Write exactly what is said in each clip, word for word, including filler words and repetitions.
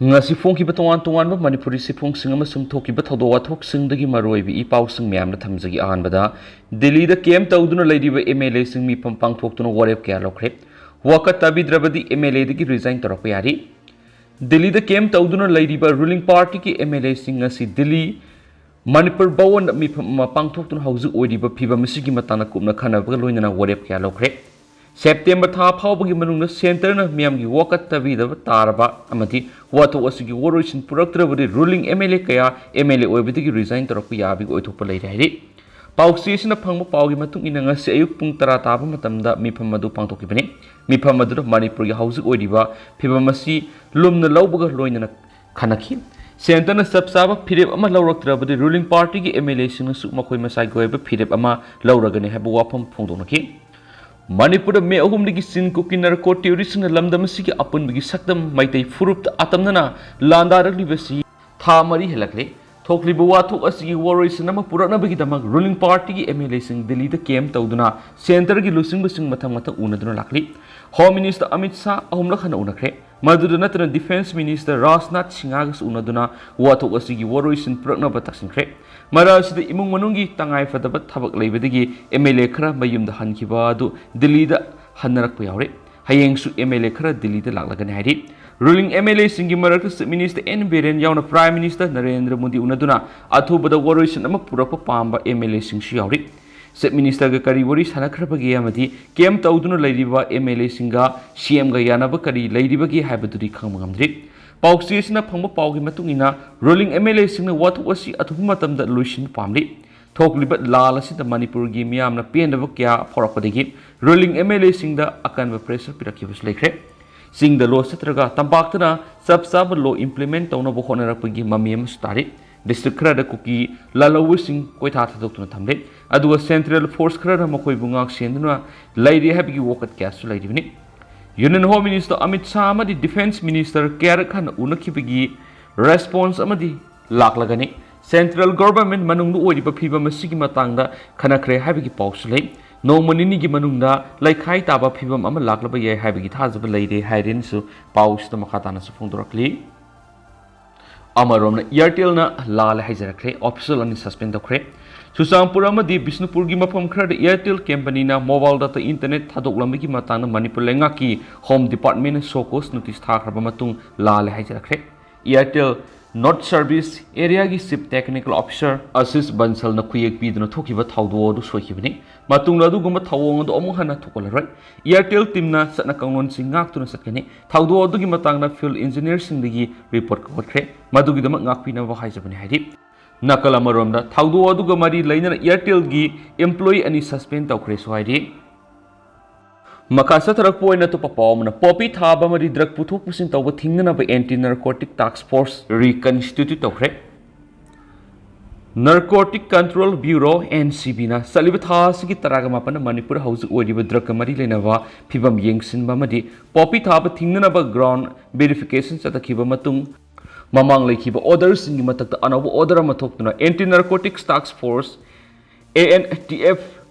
ꯉꯁꯤ ꯐꯣꯡꯈꯤꯕ ꯇꯣꯉꯥꯟ ꯇꯣꯉꯥꯟꯕ ꯃꯅꯤꯄꯨꯔꯤ ꯁꯤꯐꯣꯡꯁꯤꯡ ꯑꯃꯁꯨꯡ ꯊꯣꯛꯈꯤꯕ ꯊꯧꯗꯣꯛ ꯋꯥꯊꯣꯛꯁꯤꯡꯗꯒꯤ ꯃꯔꯨꯑꯣꯏꯕ ꯏ ꯄꯥꯎꯁꯤꯡ ꯃꯌꯥꯝꯗ ꯊꯝꯖꯒꯦ꯫ ꯑꯍꯥꯟꯕꯗ, ꯗꯤꯜꯂꯤꯗ ꯀꯦꯝꯞ ꯇꯧꯗꯨꯅ ꯂꯩꯔꯤꯕ ꯑꯦꯝ ꯑꯦꯜ ꯑꯦꯁꯤꯡ ꯃꯤꯐꯝ ꯄꯥꯡꯊꯣꯛꯇꯨꯅ ꯋꯥꯔꯦꯞ ꯀꯌꯥ ꯂꯧꯈ꯭ꯔꯦ꯫ ꯋꯥꯀꯠ ꯇꯥꯕꯤꯗ꯭ꯔꯕꯗꯤ ꯑꯦꯝ ꯑꯦꯜ ꯑꯦꯗꯒꯤ ꯔꯤꯖꯥꯏꯟ ꯇꯧꯔꯛꯄ ꯌꯥꯔꯤ꯫ ꯗꯤꯜꯂꯤꯗ ꯀꯦꯝꯞ ꯇꯧꯗꯨꯅ ꯂꯩꯔꯤꯕ ꯔꯨꯂꯤꯡ ꯄꯥꯔꯇꯤꯒꯤ ꯑꯦꯝ ꯑꯦꯜ ꯑꯦꯁꯤꯡ ꯉꯁꯤ ꯗꯤꯜꯂꯤ ꯃꯅꯤꯄꯨꯔ ꯚꯋꯟꯗ ꯃꯤꯐꯝ ꯑꯃ ꯄꯥꯡꯊꯣꯛꯇꯨꯅ ꯍꯧꯖꯤꯛ ꯑꯣꯏꯔꯤꯕ ꯐꯤꯕꯝ ꯑꯁꯤꯒꯤ ꯃꯇꯥꯡꯗ ꯀꯨꯞꯅ ꯈꯟꯅꯕꯒ ꯂꯣꯏꯅꯅ ꯋꯥꯔꯦꯞ ꯀꯌꯥ ꯂꯧꯈ꯭ꯔꯦ꯫ ꯁꯦꯞꯇꯦꯝꯕꯔ ꯊꯥ ꯐꯥꯎꯕꯒꯤ ꯃꯅꯨꯡꯗ ꯁꯦꯟꯇꯔꯅ ꯃꯤꯌꯥꯝꯒꯤ ꯋꯥꯀꯠ ꯇꯥꯕꯤꯗꯕ ꯇꯥꯔꯕ ꯑꯃꯗꯤ ꯋꯥꯊꯣꯛ ꯑꯁꯤꯒꯤ ꯋꯥꯔꯣꯏꯁꯤꯟ ꯄꯨꯔꯛꯇ꯭ꯔꯕꯗꯤ ꯔꯨꯂꯤꯡ ꯑꯦꯝ ꯑꯦꯜ ꯑꯦ ꯀꯌꯥ ꯑꯦꯝ ꯑꯦꯜ ꯑꯦ ꯑꯣꯏꯕꯗꯒꯤ ꯔꯤꯖꯥꯏꯟ ꯇꯧꯔꯛꯄ ꯌꯥꯕꯒꯤ ꯑꯣꯏꯊꯣꯛꯄ ꯂꯩꯔꯦ ꯍꯥꯏꯔꯤ꯫ ꯄꯥꯎꯆꯦ ꯑꯁꯤꯅ ꯐꯪꯕ ꯄꯥꯎꯒꯤ ꯃꯇꯨꯡ ꯏꯟꯅ ꯉꯁꯤ ꯑꯌꯨꯛ ꯄꯨꯡ ꯇꯔꯥ ꯇꯥꯕ ꯃꯇꯝꯗ ꯃꯤꯐꯝ ꯑꯗꯨ ꯄꯥꯡꯊꯣꯛꯈꯤꯕꯅꯤ꯫ ꯃꯤꯐꯝ ꯑꯗꯨꯗ ꯃꯅꯤꯄꯨꯔꯒꯤ ꯍꯧꯖꯤꯛ ꯑꯣꯏꯔꯤꯕ ꯐꯤꯕꯝ ꯑꯁꯤ ꯂꯨꯝꯅ ꯂꯧꯕꯒ ꯂꯣꯏꯅꯅ ꯈꯟꯅꯈꯤ꯫ ꯁꯦꯟꯇꯔꯅ ꯆꯞ ꯆꯥꯕ ꯐꯤꯔꯦꯞ ꯑꯃ ꯂꯧꯔꯛꯇ꯭ꯔꯕꯗꯤ ꯔꯨꯂꯤꯡ ꯄꯥꯔꯇꯤꯒꯤ ꯑꯦꯝ ꯑꯦꯜ ꯑꯦꯁꯤꯡꯅꯁꯨ ꯃꯈꯣꯏ ꯃꯁꯥꯒꯤ ꯑꯣꯏꯕ ꯐꯤꯔꯦꯞ ꯑꯃ ꯂꯧꯔꯒꯅꯤ ꯍꯥꯏꯕ ꯋꯥꯐꯝ ꯐꯣꯡꯗꯣꯛꯅꯈꯤ꯫ ꯃꯅꯤꯄꯨꯔꯗ ꯃꯦ ꯑꯍꯨꯝꯗꯒꯤ ꯆꯤꯟ ꯀꯨꯀꯤ ꯅꯥꯔꯀꯣ ꯇꯦꯔꯣꯔꯤꯁꯁꯤꯡꯅ ꯂꯝꯗꯝ ꯑꯁꯤꯒꯤ ꯑꯄꯨꯟꯕꯒꯤ ꯁꯛꯇꯝ ꯃꯩꯇꯩ ꯐꯨꯔꯨꯞꯇ ꯑꯇꯝꯅꯅ ꯂꯥꯟꯗꯥꯔꯛꯂꯤꯕꯁꯤ ꯊꯥ ꯃꯔꯤ ꯍꯦꯜꯂꯛꯂꯦ꯫ ꯊꯣꯛꯂꯤꯕ ꯋꯥꯊꯣꯛ ꯑꯁꯤꯒꯤ ꯋꯥꯔꯣꯏꯁꯤꯟ ꯑꯃ ꯄꯨꯔꯛꯅꯕꯒꯤꯗꯃꯛ ꯔꯨꯂꯤꯡ ꯄꯥꯔꯇꯤꯒꯤ ꯑꯦꯝ ꯑꯦꯜ ꯑꯦꯁꯤꯡ ꯗꯤꯜꯂꯤꯗ ꯀꯦꯝꯞ ꯇꯧꯗꯨꯅ ꯁꯦꯟꯇꯔꯒꯤ ꯂꯨꯆꯤꯡꯕꯁꯤꯡ ꯃꯊꯪ ꯃꯊꯪ ꯎꯅꯗꯨꯅ ꯂꯥꯛꯂꯤ꯫ ꯍꯣꯝ ꯃꯤꯅꯤꯁꯇꯔ ꯑꯃꯤꯠ ꯁꯥꯍ ꯑꯍꯨꯝꯂꯛ ꯍꯟꯅ ꯎꯅꯈ꯭ꯔꯦ꯫ ꯃꯗꯨꯗ ꯅꯠꯇꯅ ꯗꯤꯐꯦꯟꯁ ꯃꯤꯅꯤꯁꯇꯔ ꯔꯥꯖꯅꯥꯊ ꯁꯤꯡꯍꯒꯁꯨ ꯎꯅꯗꯨꯅ ꯋꯥꯊꯣꯛ ꯑꯁꯤꯒꯤ ꯋꯥꯔꯣꯏꯁꯤꯟ ꯄꯨꯔꯛꯅꯕ ꯇꯛꯁꯤꯟꯈ꯭ꯔꯦ꯫ ꯃꯔꯛ ꯑꯁꯤꯗ ꯏꯃꯨꯡ ꯃꯅꯨꯡꯒꯤ ꯇꯉꯥꯏ ꯐꯗꯕ ꯊꯕꯛ ꯂꯩꯕꯗꯒꯤ ꯑꯦꯝ ꯑꯦꯜ ꯑꯦ ꯈꯔ ꯃꯌꯨꯝꯗ ꯍꯟꯈꯤꯕ ꯑꯗꯨ ꯗꯤꯜꯂꯤꯗ ꯍꯟꯅꯔꯛꯄ ꯌꯥꯎꯔꯦ꯫ ꯍꯌꯦꯡꯁꯨ ꯑꯦꯝ ꯑꯦꯜ ꯑꯦ ꯈꯔ ꯗꯤꯜꯂꯤꯗ ꯂꯥꯛꯂꯒꯅꯤ ꯍꯥꯏꯔꯤ꯫ ꯔꯨꯂꯤꯡ ꯑꯦꯝ ꯑꯦꯜ ꯑꯦꯁꯤꯡꯒꯤ ꯃꯔꯛꯇ ꯆꯤꯐ ꯃꯤꯅꯤꯁꯇꯔ ꯑꯦꯟ ꯕꯤꯔꯦꯟ ꯌꯥꯎꯅ ꯄ꯭ꯔꯥꯏꯝ ꯃꯤꯅꯤꯁꯇꯔ ꯅꯔꯦꯟꯗ꯭ꯔ ꯃꯣꯗꯤ ꯎꯅꯗꯨꯅ ꯑꯊꯨꯕꯗ ꯋꯥꯔꯣꯏꯁꯤꯟ ꯑꯃ ꯄꯨꯔꯛꯄ ꯄꯥꯝꯕ ꯑꯦꯝ ꯑꯦꯜ ꯑꯦꯁꯤꯡꯁꯨ ꯌꯥꯎꯔꯤ꯫ ꯆꯤꯐ ꯃꯤꯅꯤꯁꯇꯔꯒ ꯀꯔꯤ ꯋꯥꯔꯤ ꯁꯥꯟꯅꯈ꯭ꯔꯕꯒꯦ ꯑꯃꯗꯤ ꯀꯦꯝꯞ ꯇꯧꯗꯨꯅ ꯂꯩꯔꯤꯕ ꯑꯦꯝ ꯑꯦꯜ ꯑꯦꯁꯤꯡꯒ ꯁꯤ ꯑꯦꯝꯒ ꯌꯥꯅꯕ ꯀꯔꯤ ꯂꯩꯔꯤꯕꯒꯦ ꯍꯥꯏꯕꯗꯨꯗꯤ ꯈꯪꯕ ꯉꯝꯗ꯭ꯔꯤ꯫ ꯄꯥꯎꯆꯦ ꯑꯁꯤꯅ ꯐꯪꯕ ꯄꯥꯎꯒꯤ ꯃꯇꯨꯡ ꯏꯟꯅ ꯔꯨꯂꯤꯡ ꯑꯦꯝ ꯑꯦꯜ ꯑꯦꯁꯤꯡꯅ ꯋꯥꯊꯣꯛ ꯑꯁꯤ ꯑꯊꯨꯕ ꯃꯇꯝꯗ ꯂꯣꯏꯁꯤꯟꯕ ꯄꯥꯝꯂꯤ꯫ ꯊꯣꯛꯂꯤꯕ ꯂꯥꯜ ꯑꯁꯤꯗ ꯃꯅꯤꯄꯨꯔꯒꯤ ꯃꯤꯌꯥꯝꯅ ꯄꯦꯟꯗꯕ ꯀꯌꯥ ꯐꯥꯎꯔꯛꯄꯗꯒꯤ ꯔꯨꯂꯤꯡ ꯑꯦꯝ ꯑꯦꯜ ꯑꯦꯁꯤꯡꯗ ꯑꯀꯟꯕ ꯄ꯭ꯔꯦꯁꯔ ꯄꯤꯔꯛꯈꯤꯕꯁꯨ ꯂꯩꯈ꯭ꯔꯦ꯫ ꯆꯤꯡꯗ ꯂꯣ ꯆꯠꯇ꯭ꯔꯒ ꯇꯝꯄꯥꯛꯇꯅ ꯆꯞ ꯆꯥꯕ ꯂꯣ ꯏꯝꯄ꯭ꯂꯤꯃꯦꯟ ꯇꯧꯅꯕ ꯍꯣꯠꯅꯔꯛꯄꯒꯤ ꯃꯃꯤ ꯑꯃꯁꯨ ꯇꯥꯔꯤ꯫ ꯗꯤꯁꯇ꯭ꯔꯤꯛ ꯈꯔꯗ ꯀꯨꯀꯤ ꯂꯥꯜꯍꯧꯕꯁꯤꯡ ꯀꯣꯏꯊꯥ ꯊꯥꯗꯣꯛꯇꯨꯅ ꯊꯝꯂꯦ, ꯑꯗꯨꯒ ꯁꯦꯟꯇ꯭ꯔꯦꯜ ꯐꯣꯔꯁ ꯈꯔꯅ ꯃꯈꯣꯏꯕꯨ ꯉꯥꯛ ꯁꯦꯟꯗꯨꯅ ꯂꯩꯔꯤ ꯍꯥꯏꯕꯒꯤ ꯋꯥꯀꯠ ꯀꯌꯥꯁꯨ ꯂꯩꯔꯤꯕꯅꯤ꯫ Union home minister Amit Shah ꯑꯃꯗꯤ ꯗꯤꯐꯦꯟꯁ ꯃꯤꯅꯤꯁꯇꯔ ꯀꯌꯥꯔꯛ ꯍꯟꯅ ꯎꯅꯈꯤꯕꯒꯤ ꯔꯦꯁꯄꯣꯟꯁ ꯑꯃꯗꯤ ꯂꯥꯛꯂꯒꯅꯤ꯫ ꯁꯦꯟꯇ꯭ꯔꯦꯜ ꯒꯣꯚꯔꯟꯃꯦꯟꯠ ꯃꯅꯨꯡꯗ ꯑꯣꯏꯔꯤꯕ ꯐꯤꯕꯝ ꯑꯁꯤꯒꯤ ꯃꯇꯥꯡꯗ ꯈꯟꯅꯈ꯭ꯔꯦ ꯍꯥꯏꯕꯒꯤ ꯄꯥꯎꯁꯨ ꯂꯩ꯫ ꯅꯣꯡꯃ ꯅꯤꯅꯤꯒꯤ ꯃꯅꯨꯡꯗ ꯂꯩꯈꯥꯏ ꯇꯥꯕ ꯐꯤꯕꯝ ꯑꯃ ꯂꯥꯛꯂꯕ ꯌꯥꯏ ꯍꯥꯏꯕꯒꯤ ꯊꯥꯖꯕ ꯂꯩꯔꯦ ꯍꯥꯏꯔꯦꯅꯁꯨ ꯄꯥꯎꯁꯤꯗ ꯃꯈꯥ ꯇꯥꯅꯁꯨ ꯐꯣꯡꯗꯣꯔꯛꯂꯤ꯫ ꯑꯃꯔꯣꯝꯅ Airtelꯅ ꯂꯥꯜꯂꯦ ꯍꯥꯏꯖꯔꯛꯈ꯭ꯔꯦ, official ꯑꯅꯤ suspend ꯇꯧꯈ꯭ꯔꯦ꯫ ꯆꯨꯔꯆꯥꯟꯄꯨꯔ ꯑꯃꯗꯤ ꯕꯤꯁꯅꯨꯄꯨꯔꯒꯤ ꯃꯐꯝ ꯈꯔꯗ Airtel companyꯅ mobile data internet ꯊꯥꯗꯣꯛꯂꯝꯕꯒꯤ ꯃꯇꯥꯡꯗ ꯃꯅꯤꯄꯨꯔ ꯂꯩꯉꯥꯛꯀꯤ Home Departmentꯅ show cause notice ꯊꯥꯈ꯭ꯔꯕ ꯃꯇꯨꯡ ꯂꯥꯜꯂꯦ ꯍꯥꯏꯖꯔꯛꯈ꯭ꯔꯦ꯫ Airtel North Service Areaꯒꯤ Chief Technical Officer ꯑꯁꯤꯁ ꯕꯟꯁꯜꯅ ꯈꯨꯌꯦꯛ ꯄꯤꯗꯨꯅ ꯊꯣꯛꯈꯤꯕ ꯊꯧꯗꯣꯛ ꯑꯗꯨ ꯁꯣꯏꯈꯤꯕꯅꯤ꯫ ꯃꯇꯨꯡꯗ ꯑꯗꯨꯒꯨꯝꯕ ꯊꯧꯑꯣꯡ ꯑꯗꯨ ꯑꯃꯨꯛ ꯍꯟꯅ ꯊꯣꯛꯍꯜꯂꯔꯣꯏ꯫ Airtel teamꯅ ꯆꯠꯅ ꯀꯥꯡꯂꯣꯟꯁꯤꯡ ꯉꯥꯛꯇꯨꯅ ꯆꯠꯀꯅꯤ꯫ ꯊꯧꯗꯣꯛ ꯑꯗꯨꯒꯤ ꯃꯇꯥꯡꯗ field engineerꯁꯤꯡꯗꯒꯤ report ꯀꯧꯈꯠꯈ꯭ꯔꯦ꯫ ꯃꯗꯨꯒꯤꯗꯃꯛ ꯉꯥꯛꯄꯤꯅꯕ ꯍꯥꯏꯖꯕꯅꯤ ꯍꯥꯏꯔꯤ꯫ ꯅꯥꯀꯜ ꯑꯃꯔꯣꯝꯗ ꯊꯧꯗꯣꯛ ꯑꯗꯨꯒ ꯃꯔꯤ ꯂꯩꯅꯅ Airtelꯒꯤ employee ꯑꯅꯤ suspend ꯇꯧꯈ꯭ꯔꯦꯁꯨ ꯍꯥꯏꯔꯤ꯫ ꯃꯈꯥ ꯆꯠꯊꯔꯛꯄ ꯑꯣꯏꯅ ꯑꯇꯣꯞꯄ ꯄꯥꯎ ꯑꯃꯅ, poppy ꯊꯥꯕ ꯑꯃꯗꯤ drug ꯄꯨꯊꯣꯛ ꯄꯨꯁꯤꯟ ꯇꯧꯕ ꯊꯤꯡꯅꯅꯕ Anti Narcotic Task Force reconstitute ꯇꯧꯈ꯭ꯔꯦ꯫ Narcotic Control Bureau, NCBꯅ ꯆꯠꯂꯤꯕ ꯊꯥ ꯑꯁꯤꯒꯤ ꯇꯔꯥꯒ ꯃꯥꯄꯟꯗ ꯃꯅꯤꯄꯨꯔ ꯍꯧꯖꯤꯛ ꯑꯣꯏꯔꯤꯕ drugꯀ ꯃꯔꯤ ꯂꯩꯅꯕ ꯐꯤꯕꯝ ꯌꯦꯡꯁꯤꯟꯕ ꯑꯃꯗꯤ poppy ꯊꯥꯕ ꯊꯤꯡꯅꯅꯕ ground verification ꯆꯠꯊꯈꯤꯕ ꯃꯇꯨꯡ, ꯃꯃꯥꯡ ꯂꯩꯈꯤꯕ orderꯁꯤꯡꯒꯤ ꯃꯊꯛꯇ ꯑꯅꯧꯕ order ꯑꯃ ꯊꯣꯛꯇꯨꯅ Anti Narcotics Task Force, ANTF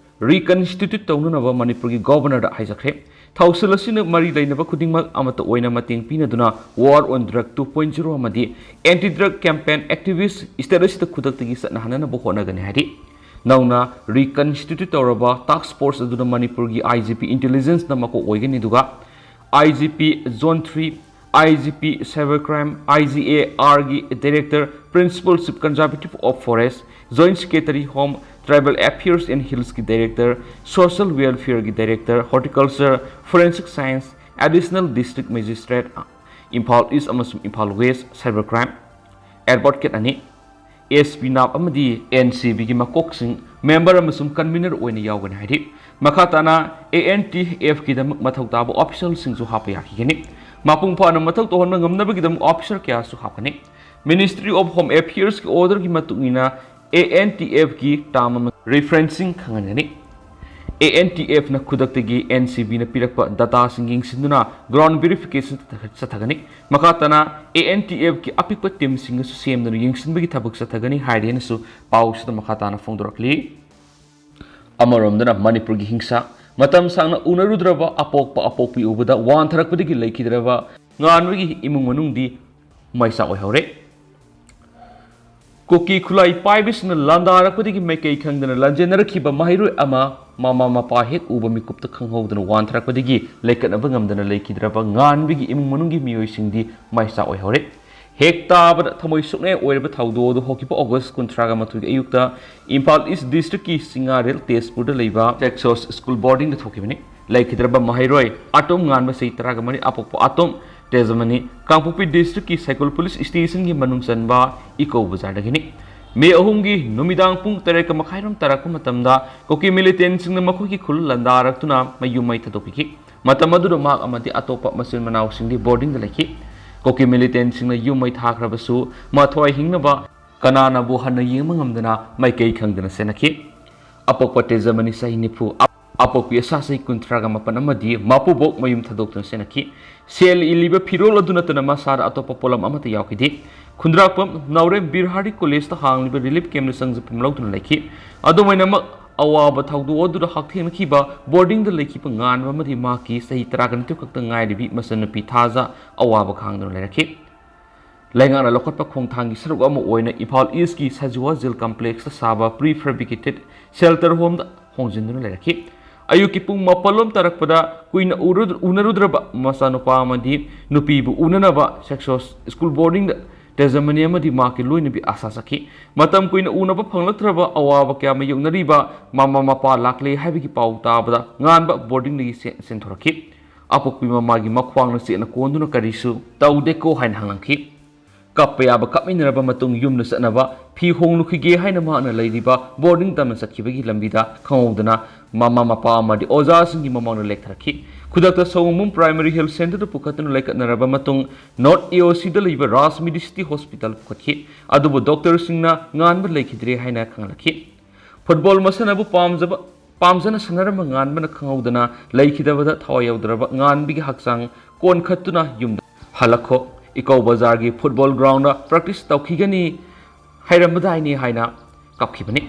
reconstitute ꯇꯧꯅꯅꯕ ꯃꯅꯤꯄꯨꯔꯒꯤ Governorꯗ ꯍꯥꯏꯖꯈ꯭ꯔꯦ꯫ ꯊꯧꯁꯤꯜ ꯑꯁꯤꯅ ꯃꯔꯤ ꯂꯩꯅꯕ ꯈꯨꯗꯤꯡꯃꯛ ꯑꯃꯠꯇ ꯑꯣꯏꯅ ꯃꯇꯦꯡ ꯄꯤꯅꯗꯨꯅ War on Drug two point zero ꯑꯃꯗꯤ Anti Drug Campaign activist state ꯑꯁꯤꯗ ꯈꯨꯗꯛꯇꯒꯤ ꯆꯠꯅꯍꯟꯅꯅꯕ ꯍꯣꯠꯅꯒꯅꯤ ꯍꯥꯏꯔꯤ꯫ ꯅꯧꯅ reconstitute ꯇꯧꯔꯕ task force ꯑꯗꯨꯅ ꯃꯅꯤꯄꯨꯔꯒꯤ IGP intelligenceꯅ ꯃꯀꯣꯛ ꯑꯣꯏꯒꯅꯤ, ꯑꯗꯨꯒ IGP Zone three, IGP Cybercrime, IGARꯒꯤ director, Principal Chief Conservative of Forest, Joint Secretary Home, Tribal Affairs and Hillsꯀꯤ director, Social Welfareꯒꯤ director, Horticulture, Forensic Science, Additional District Magistrate, Imphal East ꯑꯃꯁꯨꯡ Imphal West, Cybercrime advocate ꯑꯅꯤ, SP ꯅꯥꯞ ꯑꯃꯗꯤ NCBꯒꯤ ꯃꯀꯣꯛꯁꯤꯡ, member ꯑꯃꯁꯨꯡ convener ꯑꯣꯏꯅ ꯌꯥꯎꯒꯅꯤ ꯍꯥꯏꯔꯤ꯫ ꯃꯈꯥ ꯇꯥꯅ ANTFꯀꯤꯗꯃꯛ ꯃꯊꯧ ꯇꯥꯕ officialꯁꯤꯡꯁꯨ ꯍꯥꯞꯄ ꯌꯥꯈꯤꯒꯅꯤ꯫ ꯃꯄꯨꯡ ꯐꯥꯅ ꯃꯊꯧ ꯇꯧꯍꯟꯕ ꯉꯝꯅꯕꯒꯤꯗꯃꯛ officer ꯀꯌꯥꯁꯨ ꯍꯥꯞꯀꯅꯤ꯫ Ministry of Home Affairsꯀꯤ orderꯒꯤ ꯃꯇꯨꯡ ꯏꯟꯅ ANTFꯀꯤ term ꯑꯃ referencing ꯈꯪꯍꯟꯒꯅꯤ꯫ ANTFꯅ ꯈꯨꯗꯛꯇꯒꯤ NCBꯅ ꯄꯤꯔꯛꯄ dataꯁꯤꯡ ꯌꯦꯡꯁꯤꯟꯗꯨꯅ ground verification ꯆꯠꯊꯒꯅꯤ꯫ ꯃꯈꯥ ꯇꯥꯅ ANTFꯀꯤ ꯑꯄꯤꯛꯄ teamꯁꯤꯡꯒꯁꯨ ꯁꯦꯝꯗꯨꯅ ꯌꯦꯡꯁꯤꯟꯕꯒꯤ ꯊꯕꯛ ꯆꯠꯊꯒꯅꯤ ꯍꯥꯏꯔꯤ ꯍꯥꯏꯅꯁꯨ ꯄꯥꯎꯁꯤꯗ ꯃꯈꯥ ꯇꯥꯅ ꯐꯣꯡꯗꯣꯔꯛꯂꯤ꯫ ꯑꯃꯔꯣꯝꯗꯅ ꯃꯅꯤꯄꯨꯔꯒꯤ ꯍꯤꯡꯁꯥ, ꯃꯇꯝ ꯁꯥꯡꯅ ꯎꯅꯔꯨꯗ꯭ꯔꯕ ꯑꯄꯣꯛꯄ ꯑꯄꯣꯛꯄꯤ ꯎꯕꯗ ꯋꯥꯟꯊꯔꯛꯄꯗꯒꯤ ꯂꯩꯈꯤꯗ꯭ꯔꯕ ꯉꯥꯟꯕꯒꯤ ꯏꯃꯨꯡ ꯃꯅꯨꯡꯗꯤ ꯃꯩꯆꯥꯛ ꯑꯣꯏꯍꯧꯔꯦ꯫ ꯀꯨꯀꯤ ꯈꯨꯠꯂꯥꯏ ꯄꯥꯏꯕꯁꯤꯡꯅ ꯂꯥꯟꯗꯥꯔꯛꯄꯗꯒꯤ ꯃꯥꯏꯀꯩ ꯈꯪꯗꯅ ꯂꯟꯖꯦꯟꯅꯔꯛꯈꯤꯕ ꯃꯍꯩꯔꯣꯏ ꯑꯃ ꯃꯃꯥ ꯃꯄꯥ ꯍꯦꯛ ꯎꯕ ꯃꯤꯀꯨꯞꯇ ꯈꯪꯍꯧꯗꯅ ꯋꯥꯟꯊꯔꯛꯄꯗꯒꯤ ꯂꯩꯀꯠꯅꯕ ꯉꯝꯗꯅ ꯂꯩꯈꯤꯗ꯭ꯔꯕ ꯉꯥꯟꯕꯒꯤ ꯏꯃꯨꯡ ꯃꯅꯨꯡꯒꯤ ꯃꯤꯑꯣꯏꯁꯤꯡꯗꯤ ꯃꯥꯏꯆꯥ ꯑꯣꯏꯍꯧꯔꯦ꯫ ꯍꯦꯛ ꯇꯥꯕꯗ ꯊꯃꯣꯏ ꯁꯣꯛꯅꯤꯡꯉꯥꯏ ꯑꯣꯏꯔꯕ ꯊꯧꯗꯣꯛ ꯑꯗꯨ ꯍꯧꯈꯤꯕ ꯑꯣꯒꯁ ꯀꯨꯟꯊ꯭ꯔꯥꯒ ꯃꯥꯊꯣꯏꯒꯤ ꯑꯌꯨꯛꯇ ꯏꯝꯐꯥꯜ ꯏꯁ ꯗꯤꯁꯇ꯭ꯔꯤꯛꯀꯤ ꯁꯤꯡꯉꯥꯔꯦꯜ ꯇꯦꯖꯄꯨꯔꯗ ꯂꯩꯕ ꯁꯦꯛꯁꯣꯁ ꯁ꯭ꯀꯨꯜ ꯕꯣꯔꯗꯤꯡꯗ ꯊꯣꯛꯈꯤꯕꯅꯤ꯫ ꯂꯩꯈꯤꯗ꯭ꯔꯕ ꯃꯍꯩꯔꯣꯏ ꯑꯇꯣꯝ ꯉꯥꯟꯕ ꯆꯍꯤ ꯇꯔꯥꯒ ꯃꯔꯤ ꯑꯄꯣꯛꯄ ꯑꯇꯣꯝ ꯇꯦꯖꯃꯅꯤ ꯀꯥꯡꯄꯣꯛꯄꯤ ꯗꯤꯁꯇ꯭ꯔꯤꯛꯀꯤ ꯁꯥꯏꯀꯣꯜ ꯄꯨꯂꯤꯁ ꯁ꯭ꯇꯦꯁꯟꯒꯤ ꯃꯅꯨꯡ ꯆꯟꯕ ꯏꯀꯣ ꯕꯖꯥꯔꯗꯒꯤꯅꯤ꯫ ꯃꯦ ꯑꯍꯨꯝꯒꯤ ꯅꯨꯃꯤꯗꯥꯡ ꯄꯨꯡ ꯇꯔꯦꯠꯀ ꯃꯈꯥꯏꯔꯣꯝ ꯇꯥꯔꯛꯄ ꯃꯇꯝꯗ ꯀꯨꯀꯤ ꯃꯤꯂꯤꯇꯦꯟꯁꯤꯡꯅ ꯃꯈꯣꯏꯒꯤ ꯈꯨꯜ ꯂꯥꯟꯗꯥꯔꯛꯇꯨꯅ ꯃꯌꯨꯝ ꯃꯩ ꯊꯥꯗꯣꯛꯄꯤꯈꯤ꯫ ꯃꯇꯝ ꯑꯗꯨꯗ ꯃꯍꯥꯛ ꯑꯃꯗꯤ ꯑꯇꯣꯞꯄ ꯃꯆꯤꯟ ꯃꯅꯥꯎꯁꯤꯡꯗꯤ ꯕꯣꯔꯗꯤꯡꯗ ꯂꯩꯈꯤ꯫ ꯀꯨꯀꯤ ꯃꯤꯂꯤꯇꯦꯟꯁꯤꯡꯅ ꯌꯨꯝ ꯃꯩ ꯊꯥꯈ꯭ꯔꯕꯁꯨ ꯃꯊ꯭ꯋꯥꯏ ꯍꯤꯡꯅꯕ ꯀꯅꯥꯅꯕꯨ ꯍꯟꯅ ꯌꯦꯡꯕ ꯉꯝꯗꯅ ꯃꯥꯏꯀꯩ ꯈꯪꯗꯅ ꯆꯦꯟꯅꯈꯤ꯫ ꯑꯄꯣꯛꯄ ꯇꯦꯖꯃꯅꯤ ꯆꯍꯤ ꯅꯤꯐꯨ, ꯑꯄꯣꯛꯄꯤ ꯑꯁꯥ ꯆꯍꯤ ꯀꯨꯟꯊ꯭ꯔꯥꯒ ꯃꯥꯄꯟ ꯑꯃꯗꯤ ꯃꯄꯨꯕꯣꯛ ꯃꯌꯨꯝ ꯊꯥꯗꯣꯛꯇꯨꯅ ꯆꯦꯟꯅꯈꯤ꯫ ꯁꯦꯜ ꯏꯜꯂꯤꯕ ꯐꯤꯔꯣꯜ ꯑꯗꯨ ꯅꯠꯇꯅ ꯃꯁꯥꯗ ꯑꯇꯣꯞꯄ ꯄꯣꯠꯂꯝ ꯑꯃꯠꯇ ꯌꯥꯎꯈꯤꯗꯦ꯫ ꯈꯨꯟꯗ꯭ꯔꯥꯛꯄꯝ ꯅꯥꯎꯔꯦꯝ ꯕꯤꯔ ꯍꯥꯔꯤ ꯀꯣꯂꯦꯖꯇ ꯍꯥꯡꯂꯤꯕ ꯔꯤꯂꯤꯐ ꯀꯦꯝꯞꯇ ꯆꯪꯖꯐꯝ ꯂꯧꯗꯨꯅ ꯂꯩꯈꯤ꯫ ꯑꯗꯨꯃꯥꯏꯅꯃꯛ, ꯑꯋꯥꯕ ꯊꯧꯗꯣꯛ ꯑꯗꯨꯗ ꯍꯛꯊꯦꯡꯅꯈꯤꯕ ꯕꯣꯔꯗꯤꯡꯗ ꯂꯩꯈꯤꯕ ꯉꯥꯟꯕ ꯑꯃꯗꯤ ꯃꯍꯥꯛꯀꯤ ꯆꯍꯤ ꯇꯔꯥꯒ ꯅꯤꯊꯣꯏ ꯈꯛꯇ ꯉꯥꯏꯔꯤꯕꯤ ꯃꯆꯟꯅꯨꯄꯤ ꯊꯥꯖ ꯑꯋꯥꯕ ꯈꯥꯡꯗꯨꯅ ꯂꯩꯔꯛꯈꯤ꯫ ꯂꯩꯉꯥꯛꯅ ꯂꯧꯈꯠꯄ ꯈꯣꯡꯊꯥꯡꯒꯤ ꯁꯔꯨꯛ ꯑꯃ ꯑꯣꯏꯅ ꯏꯝꯐꯥꯜ ꯏꯁꯀꯤ ꯁꯖꯨꯋꯥ ꯖꯦꯜ ꯀꯝꯄ꯭ꯂꯦꯛꯁꯇ ꯁꯥꯕ ꯄ꯭ꯔꯤ ꯐꯦꯕ꯭ꯔꯤꯀꯦꯇꯦꯠ ꯁꯦꯜꯇꯔ ꯍꯣꯝꯗ ꯍꯣꯡꯖꯤꯟꯗꯨꯅ ꯂꯩꯔꯛꯈꯤ꯫ ꯑꯌꯨꯛꯀꯤ ꯄꯨꯡ ꯃꯥꯄꯜ ꯂꯣꯝ ꯇꯥꯔꯛꯄꯗ ꯀꯨꯏꯅ ꯎꯔꯨ-, ꯎꯅꯔꯨꯗ꯭ꯔꯕ ꯃꯆꯥꯅꯨꯄꯥ ꯑꯃꯗꯤ ꯅꯨꯄꯤꯕꯨ ꯎꯅꯅꯕ ꯁꯦꯛꯁꯣꯁ ꯁ꯭ꯀꯨꯜ ꯕꯣꯔꯗꯤꯡꯗ ꯇꯦꯖꯃꯅꯤ ꯑꯃꯗꯤ ꯃꯍꯥꯛꯀꯤ ꯂꯣꯏꯅꯕꯤ ꯑꯥꯁꯥ ꯆꯠꯈꯤ꯫ ꯃꯇꯝ ꯀꯨꯏꯅ ꯎꯅꯕ ꯐꯪꯂꯛꯇ꯭ꯔꯕ ꯑꯋꯥꯕ ꯀꯌꯥ ꯃꯥꯌꯣꯛꯅꯔꯤꯕ ꯃꯃꯥ ꯃꯄꯥ ꯂꯥꯛꯂꯦ ꯍꯥꯏꯕꯒꯤ ꯄꯥꯎ ꯇꯥꯕꯗ ꯉꯥꯟꯕ ꯕꯣꯔꯗꯤꯡꯗꯒꯤ ꯆꯦ-, ꯆꯦꯟꯊꯣꯔꯛꯈꯤ꯫ ꯑꯄꯣꯛꯄꯤ ꯃꯃꯥꯒꯤ ꯃꯈ꯭ꯋꯥꯡꯅ ꯆꯦꯠꯅ ꯀꯣꯟꯗꯨꯅ ꯀꯔꯤꯁꯨ ꯇꯧꯗꯦꯀꯣ ꯍꯥꯏꯅ ꯍꯪꯂꯝꯈꯤ꯫ ꯀꯞꯄ ꯌꯥꯕ ꯀꯞꯃꯤꯟꯅꯔꯕ ꯃꯇꯨꯡ ꯌꯨꯝꯗ ꯆꯠꯅꯕ ꯐꯤ ꯍꯣꯡꯂꯨꯈꯤꯒꯦ ꯍꯥꯏꯅ ꯃꯍꯥꯛꯅ ꯂꯩꯔꯤꯕ ꯕꯣꯔꯗꯤꯡ ꯇꯝꯅ ꯆꯠꯈꯤꯕꯒꯤ ꯂꯝꯕꯤꯗ ꯈꯪꯍꯧꯗꯅ ꯃꯃꯥ ꯃꯄꯥ ꯑꯃꯗꯤ ꯑꯣꯖꯥꯁꯤꯡꯒꯤ ꯃꯃꯥꯡꯗ ꯂꯦꯛꯊꯔꯛꯈꯤ꯫ ꯈꯨꯗꯛꯇ ꯁꯑꯣꯡꯕꯨꯡ ꯄ꯭ꯔꯥꯏꯃꯔꯤ ꯍꯦꯜꯊ ꯁꯦꯟꯇꯔꯗ ꯄꯨꯈꯠꯇꯨꯅ ꯂꯩꯈꯠꯅꯔꯕ ꯃꯇꯨꯡ ꯅꯣꯔꯠ ꯑꯦ ꯑꯣ ꯁꯤꯗ ꯂꯩꯕ ꯔꯥꯖ ꯃꯦꯗꯤꯁꯤꯇꯤ ꯍꯣꯁꯄꯤꯇꯥꯜ ꯄꯨꯈꯠꯈꯤ꯫ ꯑꯗꯨꯕꯨ ꯗꯣꯛꯇꯔꯁꯤꯡꯅ ꯉꯥꯟꯕ ꯂꯩꯈꯤꯗ꯭ꯔꯦ ꯍꯥꯏꯅ ꯈꯪꯍꯜꯂꯛꯈꯤ꯫ ꯐꯨꯠꯕꯣꯜ ꯃꯁꯥꯟꯅꯕꯨ ꯄꯥꯝꯖꯕ, ꯄꯥꯝꯖꯅ ꯁꯥꯟꯅꯔꯝꯕ ꯉꯥꯟꯕꯅ ꯈꯪꯍꯧꯗꯅ ꯂꯩꯈꯤꯗꯕꯗ ꯊꯋꯥꯏ ꯌꯥꯎꯗ꯭ꯔꯕ ꯉꯥꯟꯕꯤꯒꯤ ꯍꯛꯆꯥꯡ ꯀꯣꯟꯈꯠꯇꯨꯅ ꯌꯨꯝꯗ ꯍꯜꯂꯛꯈꯣ, ꯏꯀꯧ ꯕꯖꯥꯔꯒꯤ ꯐꯨꯠꯕꯣꯜ ꯒ꯭ꯔꯥꯎꯟꯗ ꯄ꯭ꯔꯦꯛꯇꯤꯁ ꯇꯧꯈꯤꯒꯅꯤ ꯍꯥꯏꯔꯝꯕꯗꯥꯏꯅꯦ ꯍꯥꯏꯅ ꯀꯞꯈꯤꯕꯅꯤ꯫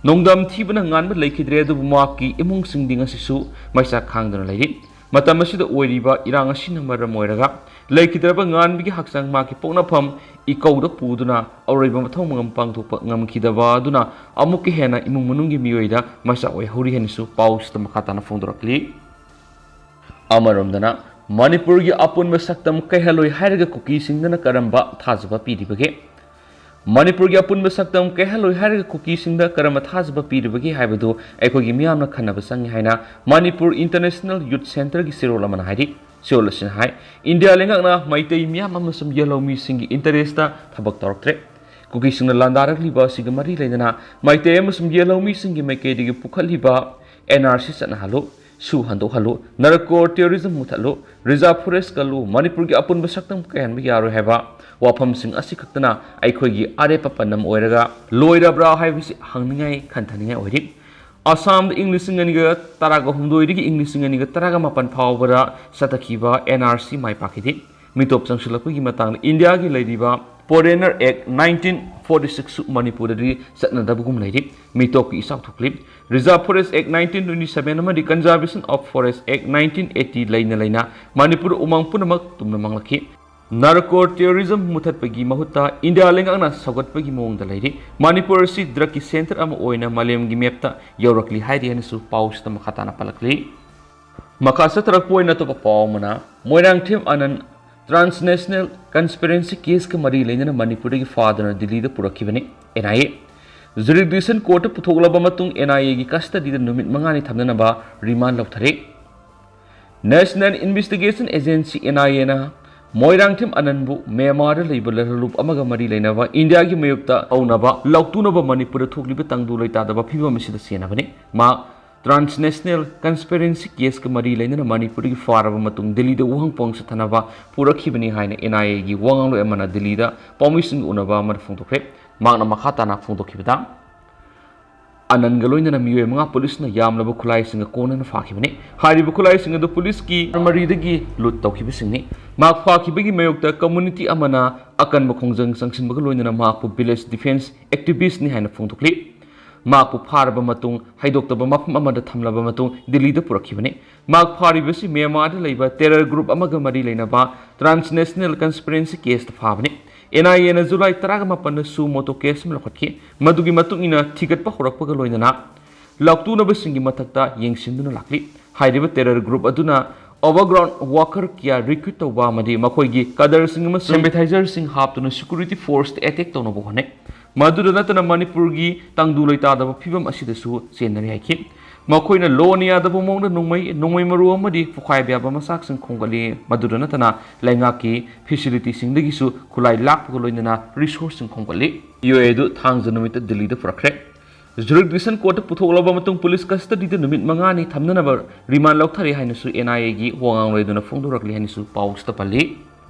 ꯅꯣꯡꯗꯝ ꯊꯤꯕꯅ ꯉꯥꯟꯕ ꯂꯩꯈꯤꯗ꯭ꯔꯦ, ꯑꯗꯨꯕꯨ ꯃꯍꯥꯛꯀꯤ ꯏꯃꯨꯡꯁꯤꯡꯗꯤ ꯉꯁꯤꯁꯨ ꯃꯩꯆꯥꯛ ꯈꯥꯡꯗꯨꯅ ꯂꯩꯔꯤ꯫ ꯃꯇꯝ ꯑꯁꯤꯗ ꯑꯣꯏꯔꯤꯕ ꯏꯔꯥꯡ ꯑꯁꯤꯅ ꯃꯔꯝ ꯑꯣꯏꯔꯒ ꯂꯩꯈꯤꯗ꯭ꯔꯕ ꯉꯥꯟꯕꯤꯒꯤ ꯍꯛꯆꯥꯡ ꯃꯍꯥꯛꯀꯤ ꯄꯣꯛꯅꯐꯝ ꯏꯀꯧꯗ ꯄꯨꯗꯨꯅ ꯑꯔꯣꯏꯕ ꯃꯊꯧ ꯃꯉꯝ ꯄꯥꯡꯊꯣꯛꯄ ꯉꯝꯈꯤꯗꯕ ꯑꯗꯨꯅ ꯑꯃꯨꯛꯀ ꯍꯦꯟꯅ ꯏꯃꯨꯡ ꯃꯅꯨꯡꯒꯤ ꯃꯤꯑꯣꯏꯗ ꯃꯆꯥ ꯑꯣꯏꯍꯧꯔꯤ ꯍꯥꯏꯅꯁꯨ ꯄꯥꯎꯁꯤꯗ ꯃꯈꯥ ꯇꯥꯅ ꯐꯣꯡꯗꯣꯔꯛꯂꯤ꯫ ꯑꯃꯔꯣꯝꯗꯅ ꯃꯅꯤꯄꯨꯔꯒꯤ ꯑꯄꯨꯟꯕ ꯁꯛꯇꯝ ꯀꯥꯏꯍꯜꯂꯣꯏ ꯍꯥꯏꯔꯒ ꯀꯨꯀꯤꯁꯤꯡꯗꯅ ꯀꯔꯝꯕ ꯊꯥꯖꯕ ꯄꯤꯔꯤꯕꯒꯦ? ꯃꯅꯤꯄꯨꯔꯒꯤ ꯑꯄꯨꯟꯕ ꯁꯛꯇꯝ ꯀꯥꯏꯍꯜꯂꯣꯏ ꯍꯥꯏꯔꯒ ꯀꯨꯀꯤꯁꯤꯡꯗ ꯀꯔꯝꯕ ꯊꯥꯖꯕ ꯄꯤꯔꯤꯕꯒꯦ ꯍꯥꯏꯕꯗꯨ ꯑꯩꯈꯣꯏꯒꯤ ꯃꯤꯌꯥꯝꯅ ꯈꯟꯅꯕ ꯆꯪꯏ ꯍꯥꯏꯅ ꯃꯅꯤꯄꯨꯔ ꯏꯟꯇꯔꯅꯦꯁꯅꯦꯜ ꯌꯨꯠ ꯁꯦꯟꯇꯔꯒꯤ ꯆꯦꯔꯣꯜ ꯑꯃꯅ ꯍꯥꯏꯔꯤ꯫ ꯆꯦꯔꯣꯜ ꯑꯁꯤꯅ ꯍꯥꯏ, ꯏꯟꯗꯤꯌꯥ ꯂꯩꯉꯥꯛꯅ ꯃꯩꯇꯩ ꯃꯤꯌꯥꯝ ꯑꯃꯁꯨꯡ ꯌꯦꯜꯍꯧꯃꯤꯁꯤꯡꯒꯤ ꯏꯟꯇꯔꯦꯁꯇ ꯊꯕꯛ ꯇꯧꯔꯛꯇ꯭ꯔꯦ꯫ ꯀꯨꯀꯤꯁꯤꯡꯅ ꯂꯥꯟꯗꯥꯔꯛꯂꯤꯕ ꯑꯁꯤꯒ ꯃꯔꯤ ꯂꯩꯅꯅ ꯃꯩꯇꯩ ꯑꯃꯁꯨꯡ ꯌꯦꯜꯍꯧꯃꯤꯁꯤꯡꯒꯤ ꯃꯥꯏꯀꯩꯗꯒꯤ ꯄꯨꯈꯠꯂꯤꯕ ꯑꯦꯟ ꯑꯥꯔ ꯁꯤ ꯆꯠꯅꯍꯜꯂꯨ, ꯁꯨ ꯍꯟꯗꯣꯛꯍꯜꯂꯨ, ꯅꯥꯔꯀꯣ ꯇꯦꯔꯣꯔꯤꯖꯝ ꯃꯨꯊꯠꯂꯨ, ꯔꯤꯖꯥꯔꯚ ꯐꯣꯔꯦꯁ ꯀꯜꯂꯨ, ꯃꯅꯤꯄꯨꯔꯒꯤ ꯑꯄꯨꯟꯕ ꯁꯛꯇꯝ ꯀꯥꯏꯍꯟꯕ ꯌꯥꯔꯣꯏ ꯍꯥꯏꯕ ꯋꯥꯐꯝꯁꯤꯡ ꯑꯁꯤ ꯈꯛꯇꯅ ꯑꯩꯈꯣꯏꯒꯤ ꯑꯔꯦꯞꯄ ꯄꯟꯗꯝ ꯑꯣꯏꯔꯒ ꯂꯣꯏꯔꯕ꯭ꯔꯥ ꯍꯥꯏꯕꯁꯤ ꯍꯪꯅꯤꯡꯉꯥꯏ, ꯈꯟꯊꯅꯤꯡꯉꯥꯏ ꯑꯣꯏꯔꯤ꯫ ꯑꯁꯥꯝꯗ ꯏꯪ ꯂꯤꯁꯤꯡ ꯑꯅꯤꯒ ꯇꯔꯥꯒ ꯍꯨꯝꯗꯣꯏꯗꯒꯤ ꯏꯪ ꯂꯤꯁꯤꯡ ꯑꯅꯤꯒ ꯇꯔꯥꯒ ꯃꯥꯄꯟ ꯐꯥꯎꯕꯗ ꯆꯠꯊꯈꯤꯕ ꯑꯦꯟ ꯑꯥꯔ ꯁꯤ ꯃꯥꯏ ꯄꯥꯛꯈꯤꯗꯦ꯫ ꯃꯤꯇꯣꯞ ꯆꯪꯁꯤꯜꯂꯛꯄꯒꯤ ꯃꯇꯥꯡꯗ ꯏꯟꯗꯤꯌꯥꯒꯤ ꯂꯩꯔꯤꯕ ꯐꯣꯔꯦꯅꯔ ꯑꯦꯛ ꯅꯥꯏꯟꯇꯤꯟ ꯐꯣꯔꯇꯤ ꯁꯤꯛꯁꯁꯨ ꯃꯅꯤꯄꯨꯔꯗꯗꯤ ꯆꯠꯅꯗꯕꯒꯨꯝ ꯂꯩꯔꯤ꯫ ꯃꯤꯇꯣꯞꯀꯤ ꯏꯆꯥꯎ ꯊꯣꯛꯂꯤ꯫ Reserve forest act nineteen twenty seven ꯑꯃꯗꯤ conservation of forest act nineteen eighty ꯂꯩꯅ ꯂꯩꯅ ꯃꯅꯤꯄꯨꯔ ꯎꯃꯪ ꯄꯨꯝꯅꯃꯛ ꯇꯨꯝꯅ ꯃꯥꯡꯂꯛꯈꯤ꯫ ꯅꯥꯔꯀꯣ ꯇꯦꯔꯣꯔꯤꯖꯝ ꯃꯨꯊꯠꯄꯒꯤ ꯃꯍꯨꯠꯇ ꯏꯟꯗꯤꯌꯥ ꯂꯩꯉꯥꯛꯅ ꯁꯧꯒꯠꯄꯒꯤ ꯃꯑꯣꯡꯗ ꯂꯩꯔꯤ꯫ ꯃꯅꯤꯄꯨꯔ ꯑꯁꯤ ꯗ꯭ꯔꯒꯀꯤ ꯁꯦꯟꯇꯔ ꯑꯃ ꯑꯣꯏꯅ ꯃꯥꯂꯦꯝꯒꯤ ꯃꯦꯞꯇ ꯌꯧꯔꯛꯂꯤ ꯍꯥꯏꯔꯤ ꯍꯥꯏꯅꯁꯨ ꯄꯥꯎꯁꯤꯗ ꯃꯈꯥ ꯇꯥꯅ ꯄꯜꯂꯛꯂꯤ꯫ ꯃꯈꯥ ꯆꯠꯊꯔꯛꯄ ꯑꯣꯏꯅ ꯑꯇꯣꯞꯄ ꯄꯥꯎ ꯑꯃꯅ, ꯃꯣꯏꯔꯥꯡꯊꯦꯝ ꯑꯅꯟ transnational conspiracy caseꯀ ꯃꯔꯤ ꯂꯩꯅꯅ ꯃꯅꯤꯄꯨꯔꯗꯒꯤ ꯐꯥꯗꯨꯅ ꯗꯤꯜꯂꯤꯗ ꯄꯨꯔꯛꯈꯤꯕꯅꯤ꯫ ꯑꯦꯟ ꯑꯥꯏ ꯑꯦ jurisdiction courtꯇ ꯄꯨꯊꯣꯛꯂꯕ ꯃꯇꯨꯡ ꯑꯦꯟ ꯑꯥꯏ ꯑꯦꯒꯤ custodyꯗ ꯅꯨꯃꯤꯠ ꯃꯉꯥꯅꯤ ꯊꯝꯅꯅꯕ remand ꯂꯧꯊꯔꯦ꯫ National Investigation Agency, N I ꯑꯦꯅ ꯃꯣꯏꯔꯥꯡꯊꯦꯝ ꯑꯅꯟꯕꯨ ꯃ꯭ꯌꯥꯟꯃꯥꯔꯗ ꯂꯩꯕ ꯂꯂꯨꯞ ꯑꯃꯒ ꯃꯔꯤ ꯂꯩꯅꯕ ꯏꯟꯗꯤꯌꯥꯒꯤ ꯃꯥꯌꯣꯛꯇ ꯇꯧꯅꯕ ꯂꯧꯇꯨꯅꯕ ꯃꯅꯤꯄꯨꯔꯗ ꯊꯣꯛꯂꯤꯕ ꯇꯪꯗꯨ ꯂꯩꯇꯥꯗꯕ ꯐꯤꯕꯝ ꯑꯁꯤꯗ ꯆꯦꯟꯅꯕꯅꯤ꯫ ꯃꯍꯥꯛ transnational conspiracy caseꯀ ꯃꯔꯤ ꯂꯩꯅꯅ ꯃꯅꯤꯄꯨꯔꯗꯒꯤ ꯐꯥꯔꯕ ꯃꯇꯨꯡ ꯗꯤꯜꯂꯤꯗ ꯋꯥꯍꯪ ꯄꯥꯎꯍꯪ ꯆꯠꯊꯅꯕ ꯄꯨꯔꯛꯈꯤꯕꯅꯤ ꯍꯥꯏꯅ ꯑꯦꯟ ꯑꯥꯏ ꯑꯦꯒꯤ ꯋꯥ ꯉꯥꯡꯂꯣꯏ ꯑꯃꯅ ꯗꯤꯜꯂꯤꯗ ꯄꯥꯎꯃꯤꯁꯤꯡꯒ ꯎꯅꯕ ꯑꯃꯗ ꯐꯣꯡꯗꯣꯛꯈ꯭ꯔꯦ꯫ ꯃꯍꯥꯛꯅ ꯃꯈꯥ ꯇꯥꯅ ꯐꯣꯡꯗꯣꯛꯈꯤꯕꯗ, ꯑꯅꯟꯒ ꯂꯣꯏꯅꯅ ꯃꯤꯑꯣꯏ ꯃꯉꯥ ꯄꯨꯂꯤꯁꯅ ꯌꯥꯝꯂꯕ ꯈꯨꯠꯂꯥꯏꯁꯤꯡꯒ ꯀꯣꯟꯅꯅ ꯐꯥꯈꯤꯕꯅꯤ꯫ ꯍꯥꯏꯔꯤꯕ ꯈꯨꯠꯂꯥꯏꯁꯤꯡ ꯑꯗꯨ ꯄꯨꯂꯤꯁꯀꯤ ꯃꯔꯤꯗꯒꯤ ꯂꯨꯠ ꯇꯧꯈꯤꯕꯁꯤꯡꯅꯤ꯫ ꯃꯍꯥꯛ ꯐꯥꯈꯤꯕꯒꯤ ꯃꯥꯌꯣꯛꯇ community ꯑꯃꯅ ꯑꯀꯟꯕ ꯈꯣꯡꯖꯪ ꯆꯪꯁꯤꯟꯕꯒ ꯂꯣꯏꯅꯅ ꯃꯍꯥꯛꯄꯨ village defence activistꯅꯤ ꯍꯥꯏꯅ ꯐꯣꯡꯗꯣꯛꯂꯤ꯫ ꯃꯍꯥꯛꯄꯨ ꯐꯥꯔꯕ ꯃꯇꯨꯡ ꯍꯩꯗꯣꯛꯇꯕ ꯃꯐꯝ ꯑꯃꯗ ꯊꯝꯂꯕ ꯃꯇꯨꯡ ꯗꯤꯜꯂꯤꯗ ꯄꯨꯔꯛꯈꯤꯕꯅꯤ꯫ ꯃꯍꯥꯛ ꯐꯥꯔꯤꯕꯁꯤ ꯃ꯭ꯌꯥꯟꯃꯥꯔꯗ ꯂꯩꯕ terror group ꯑꯃꯒ ꯃꯔꯤ ꯂꯩꯅꯕ transnational conspiracy caseꯇ ꯐꯥꯕꯅꯤ꯫ N I Aꯅ July ꯇꯔꯥꯃꯥꯄꯟꯗ suo motu case ꯑꯃ ꯂꯧꯈꯠꯈꯤ꯫ ꯃꯗꯨꯒꯤ ꯃꯇꯨꯡ ꯏꯟꯅ ꯊꯤꯒꯠꯄ ꯍꯧꯔꯛꯄꯒ ꯂꯣꯏꯅꯅ ꯂꯥꯎꯇꯨꯅꯕꯁꯤꯡꯒꯤ ꯃꯊꯛꯇ ꯌꯦꯡꯁꯤꯟꯗꯨꯅ ꯂꯥꯛꯂꯤ꯫ ꯍꯥꯏꯔꯤꯕ terror group ꯑꯗꯨꯅ overground worker ꯀꯌꯥ recruit ꯇꯧꯕ ꯑꯃꯗꯤ ꯃꯈꯣꯏꯒꯤ cadreꯁꯤꯡ ꯑꯃꯁꯨꯡ sympathizerꯁꯤꯡ ꯍꯥꯞꯇꯨꯅ security forceꯇ attack ꯇꯧꯅꯕ ꯍꯣꯠꯅꯩ꯫ ꯃꯗꯨꯗ ꯅꯠꯇꯅ ꯃꯅꯤꯄꯨꯔꯒꯤ ꯇꯪꯗꯨ ꯂꯩꯇꯥꯗꯕ ꯐꯤꯕꯝ ꯑꯁꯤꯗꯁꯨ ꯆꯦꯟꯅꯔꯤ ꯍꯥꯏꯈꯤ꯫ ꯃꯈꯣꯏꯅ ꯂꯣꯟꯅ ꯌꯥꯗꯕ ꯃꯑꯣꯡꯗ ꯅꯣꯡꯃꯩ, ꯅꯣꯡꯃꯩ ꯃꯔꯨ ꯑꯃꯗꯤ ꯄꯣꯈꯥꯏꯕ ꯌꯥꯕ ꯃꯆꯥꯛꯁꯤꯡ ꯈꯣꯝꯒꯠꯂꯤ꯫ ꯃꯗꯨꯗ ꯅꯠꯇꯅ ꯂꯩꯉꯥꯛꯀꯤ facilitiesꯁꯤꯡꯗꯒꯤꯁꯨ ꯈꯨꯠꯂꯥꯏ ꯂꯥꯛꯄꯒ ꯂꯣꯏꯅꯅ resourceꯁꯤꯡ ꯈꯣꯝꯒꯠꯂꯤ꯫ ꯌꯨ ꯑꯦ ꯑꯗꯨ ꯊꯥꯡꯖ ꯅꯨꯃꯤꯠꯇ ꯗꯤꯜꯂꯤꯗ ꯄꯨꯔꯛꯈ꯭ꯔꯦ꯫ Jurisdiction courtꯇ ꯄꯨꯊꯣꯛꯂꯕ ꯃꯇꯨꯡ police custodyꯗ ꯅꯨꯃꯤꯠ ꯃꯉꯥꯅꯤ ꯊꯝꯅꯅꯕ remand ꯂꯧꯊꯔꯦ ꯍꯥꯏꯅꯁꯨ N I Aꯒꯤ ꯋꯥꯉꯥꯡꯂꯣꯏ ꯑꯗꯨꯅ ꯐꯣꯡꯗꯣꯔꯛꯂꯤ ꯍꯥꯏꯅꯁꯨ ꯄꯥꯎꯁꯤꯗ ꯄꯜꯂꯤ꯫